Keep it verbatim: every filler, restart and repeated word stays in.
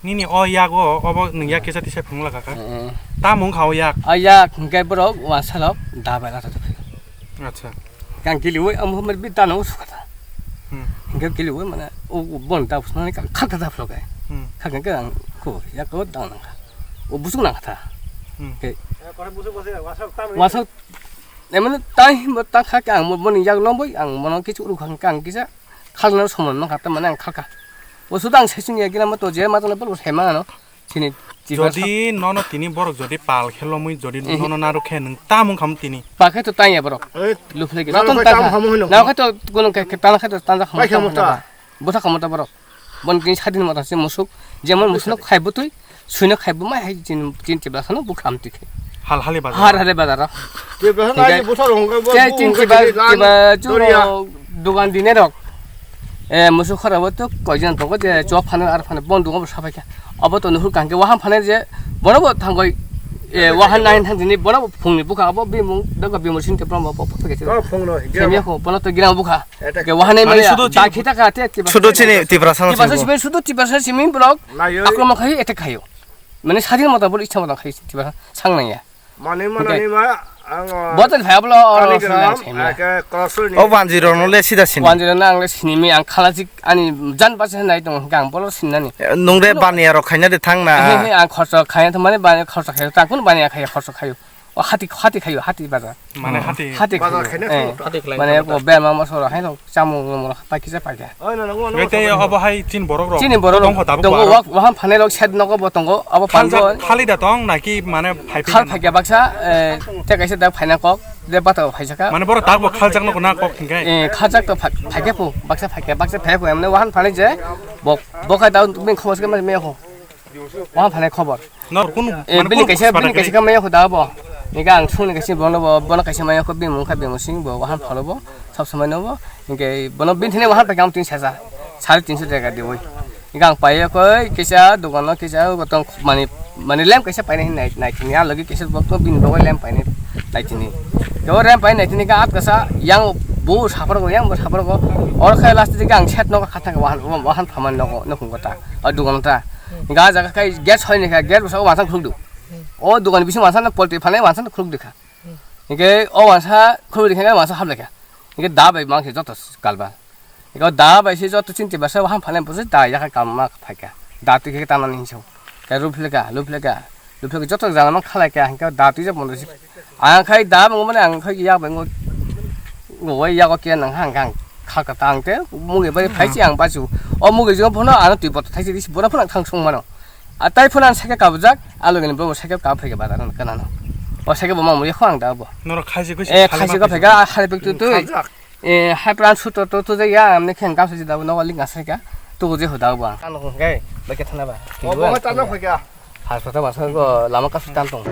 Nini o yago, obo nwng yak kisa tisa phunglaka kha. Eh, eh. Tamo wngkha o yak? O yak hwnkhe borok wansalok da bai lasa tongphio. Acha. Kang kiliwi amo homor bi dano sukata. Hmm. Hwnkhe kiliwi mane o bon da phusnani kang khalta da phlokai. Hmm. Khakhe ang ko yako dang nangkha. O busuk nangkha ta. Hmm. Ke. Wasok emani tai himbo ta kha kang mo boni yak lomboi ang mono kichu ru khang kang kisa. Khalna soman nang kha, tamani ang khalka. O suda ang sesung ya gina mo to je ma to bol sema ano. Sini tiba. Jodi nono tini borok jodi pal khe lomwi jodi eh, nono naru khe nwng tamung kham tini. Pa khe to tanya borok. Eh, luphle ge. Nang joton khe ta tam kha. Hamu hino. Nang khe to gunung khe, khe tana khe to tanja khamu. Pai khamu ta. Busa khamu ta borok. Bon kini sadin mata se musuk. Jemon musuk khai butui. Suino khai bo mai hai chin, chin tibla sano bo kham tikhe. Hal hali bazar. Har hali bazar. Tibla sano ai busa rong khai bo. Chin tibla, tibla chu dogan dine rok. Eh, musu khara bo to koijan tongo je chok phano ar phano bon dungo bo sapai kha. Abo to nuhur kangke waham phane je bono bo thangoi, eh, wahan nine thang dini bono bo phungni bukha abo bimung daga bimur sin tibla bo phage. Oh, phungno. Semia ko bono to girang bukha. Ke wahane mane sudu chini, sudu chini Tiprasa no simi, sudu Tiprasa simi borok akromon khai attack khayo. Mane sadin mota borok ichha mota khai Tiprasa sangnaya. Mane mane ma ang botel phai ablo oro. O banji rok no le sida sini. Banji rok no ang le sini mi ang khalajik ani jan basa nai tong ang bolo sinani. Nung re baniya rok khaina de thang na. He he ang khorsa khaina mane baniya khorsa khayo ta kun baniya khayo khorsa khayo. O hati, hati khayo, hati bazar. Mane hati. Hati bazar khayo. Khaina eh, hati khlai mane bazar. Ko bema mosoro haino chamung mung paikisa paikha. Oi, no, no, no, no, no. Tei obo hai chin borok rok. Chini borok rok tongo, tabuk tongo, borok. Wak, waham phanai rok side nogo bo tongo, abo pango. Khali da tong naki mane phai khal phaikha baksa, eh, te kaisa da phaina kok, de bata phaisaka. Mane borok tak bo khaljak nogo na kok thingkai. Eh, khaljak to phai-, phaikha pu, baksa phaikha, baksa phaikha, mane waham phanai je, bo, bo khai da bini khobor se mane meko. Waham phanai khobor. Nor kunu, eh, mane bini kunu kaisa, bini kaisa ka maya khuda bo. Nika ang sungni kaisa bono bo, bono kaisa maya khu bimung kha bimung sing bo, waham phalo bo, sab samai no bo. Nika bono bini thani waham paikha ang tin sasa. Sare tinso taka diwi. Nika ang paiya koi kaisa dogan no kaisa gotong mani, mani lem kaisa painai hin nai, nai thini a logi kaisa bok to bini bok lem painai nai thini. To lem painai thini ka at kasa yang bo sapor go, yang bo sapor go. Or khai last dika ang set no kha thang waham, waham phaman no, no khung kota. A dogan ta. Ga jaga kai gate soi ni kha, gate bwskango wansa khuluk du. O dogan bising wansa na poltri phanai wansa na khuluk dikha. Hingke o wansa khuluk dikha wansa hap lekha. Hingke da bai mangse joto kalba. Hingke o da bai se joto chinti basa waham phanai bwsai da yakha kam ma phaikha. Da twi khe tanani hinso. Ke rup lekha, lup lekha. Lup lekha joto jana ma khalai kha hingke da twi jabo Ang khai da mung mane ang khai yak bai ngo. Ngo wai yago ke nang hang hang kha ka tang te mugi bai phai chi ang bachu. O mugi jong phono ano twi bot thai chi bono phono thang sung mano. A tai phono ang sake kabjak alo gani bo sake ka phai ba dan kana no. O sake bo ma mugi khang da bo. Noro khai chi ko. Eh, khai chi ko phai ga hari pek tu tu. Eh, hai plan su to to to ya amne khen ka su da no ling asai ka. Tu je ho da bo. Ano gai ba ke thana ba. O bo ta no phai ga. Hospital basa go lama kasu tan tong.